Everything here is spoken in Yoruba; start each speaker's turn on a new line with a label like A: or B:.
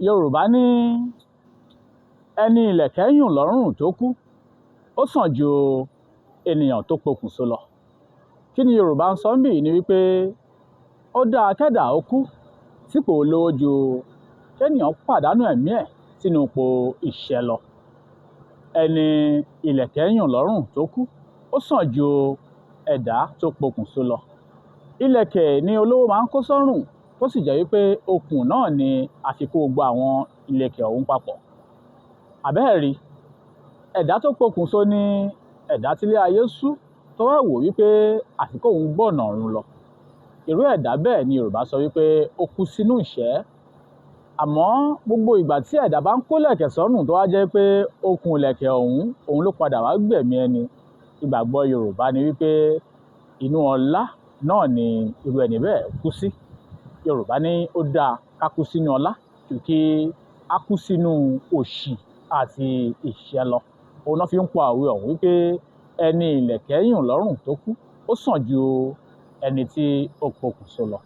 A: Yorùbá ní ẹni ìlẹ̀kẹ̀ yùn lọ́rùn tó kú, ó sàn ju ènìyàn tó pokùnso lọ. Kí ni Yorùbá ń sọ níbí ni wípé ó dáa kẹ́dà ó kú sípò olówó ju kéèyàn pàdánù ẹ̀mí ẹ̀ sínú ipò ìṣẹ́ lọ. Ẹni ìlẹ̀kẹ̀ yùn lọ́rùn tó kú, ó sàn ju ẹ̀dá tó pokùnso lọ. Ìlẹ̀kẹ̀ ni olówó máa ń kó sọ́rùn, tó sì jẹ́ wípé okùn náà ni a fi kó gbogbo àwọn ìlẹ̀kẹ̀ ọ̀hún papọ̀. Àbẹ́ẹ̀rí, ẹ̀dá tó pokùnso ni ẹ̀dá tílé ayé sú, tó wá wò wípé àfi kóun gbọ̀nà ọ̀run lọ. Irú ẹ̀dá bẹ́ẹ̀ ni Yorùbá sọ wípé ó kú sínú ìṣẹ́. Àmọ́ gbogbo ìgbà tí ẹ̀dá bá ń kó ìlẹ̀kẹ̀ sọ́rùn tó wá jẹ́ pé okùn ìlẹ̀kẹ̀ ọ̀hún, òun ló padà wá gbẹ̀mí ẹni. Ìgbàgbọ́ Yorùbá ni wípé inú ọlá náà ni irú ẹni bẹ́ẹ̀ kú sí. Yorùbá ní ó dáa ká kú sínú ọlá ju kí á kú sínú òṣì àti ìṣẹ́ lọ. Òun náà fi ń pa òwe ọ̀hún wípé ẹni ìlẹ̀kẹ̀ yùn lọ́rùn tó kú, ó sàn ju ẹni tí ó pokùnso lọ.